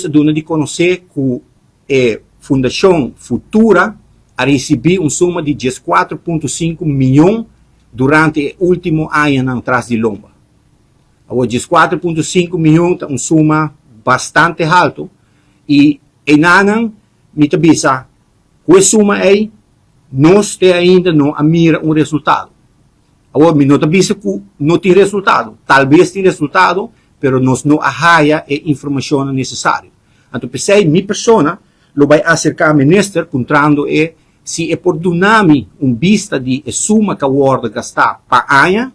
Croes a duna di konosé ku e Fundashon Futura a risibí un suma di 14.5 mion durante e último añanan tras di lomba. Awor 14.5 mion ta un suma bastante haltu i einan mi ta bisa ku e suma ei nos te ainda no a mira un resultado. Awor mi no ta bisa ku no tin resultado, tal bes tin resultado, pero nos no a haya e informashon nesesario. Anto p'esei mi persona lo bai aserká minister puntrando e si e por duna mi un bista di e suma ku a wòrdu gastá pa aña,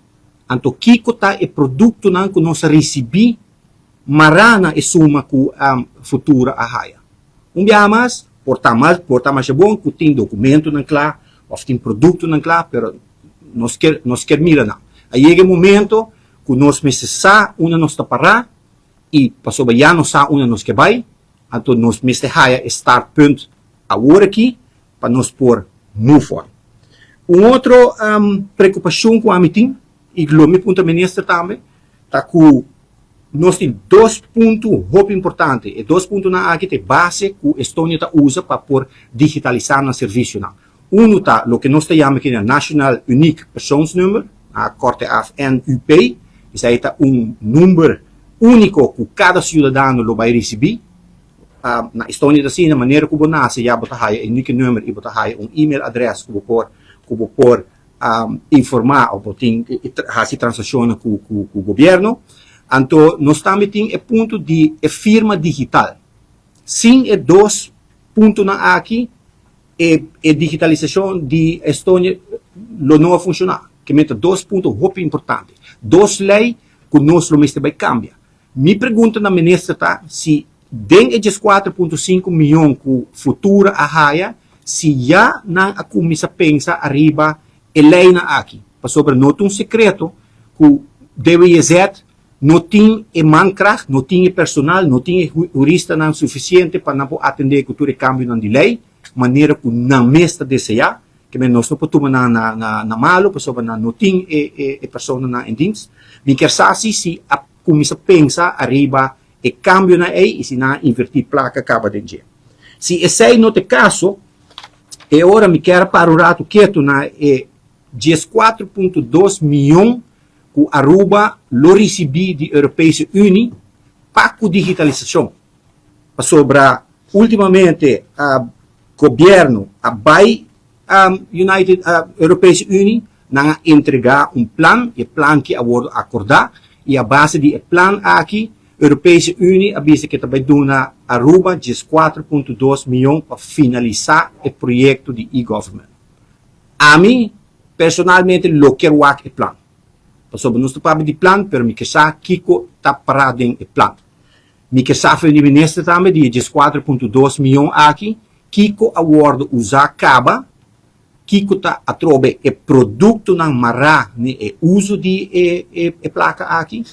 anto kiko ta e produktonan ku nos a risibí mará na e suma ku Futura a haya. Un biaha mas, por ta mas, por ta masha bon ku tin dokumentonan kla òf tin produktonan kla, pero nos kier mira nan. A yega e momento ku nos mester sa unda nos ta pará i pasobra ya nos sa unda nos ke bai, anto nos mester haya e startpunt awor aki pa nos por move on. Un otro preokupashon ku ami tin, i lo mi puntra minister tambe, ta ku nos tin dos punto hopi importante. E dos puntonan aki ta e base ku Estonia ta usa pa por digitalisá nan servisionan. Uno ta loke nos ta yama aki Nationaal Uniek Persoonsnummer, a korte af NUP, esei ta un number úniko ku kada siudadano lo bai risibí. Na Estonia ta asina, manera ku bo nase ya bo ta haya e unieke nummer i bo ta haya un e-mail adres ku bo por informá òf bo tin hasi transakshon ku gobièrnu. Anto nos tambe tin e punto di e firma digital. Sin e dos puntonan aki, e digitalisashon di Estonia lo no a funshoná. Ke men ta dos punto hopi importante. Dos lei ku nos lo mester bai kambia. Mi pregunta na minister ta si den e 4.5 mion ku Futura a haya, si ya nan a kuminsá pensa ariba e leinan aki. Pasobra no ta un sekreto ku DWZ no tin e mankracht, no tin e personal, no tin e huristanan sufisiente pa nan por atendé ku tur e kambionan di lei, manera ku nan mes ta deseá. Ke men nos no por tuma nan na malu, pasobra nan no tin e personanan in dienst. Mi kier sa si a kuminsá pensa ariba e kambionan ei i si nan a invertí plaka kaba den dje. Si esei no ta e kaso, e ora mi kier para un ratu ketu na e 14.2 mion ku Aruba lo risibí di Europese Unie pa ku digitalisashon. Pasobra últimamente gobièrnu a bai United Europese Unie, nan a entregá un plan, e plan ki a wòrdu akordá i a base di e plan aki Europese Unie a bisa ku e ta bai duna Aruba 14.2 mion pa finalisá e proyekto di e-government. Ami personalmente lo kier wak e plan. Pasobra nos ta papia di plan, pero mi ke sa kiko ta pará den e plan. Mi ke sa for di minister tambe di e 14.2 mion aki, kiko a wòrdu usá kaba, kiko ta atrobe e produktonan mará na e uso di e plaka aki.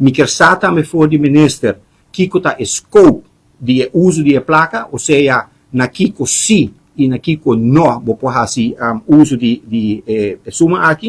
Mi ke sa tambe for di minister kiko ta e scope di e uso di e plaka, osea na kiko si i na kiko no bo por hasi uso di e suma aki.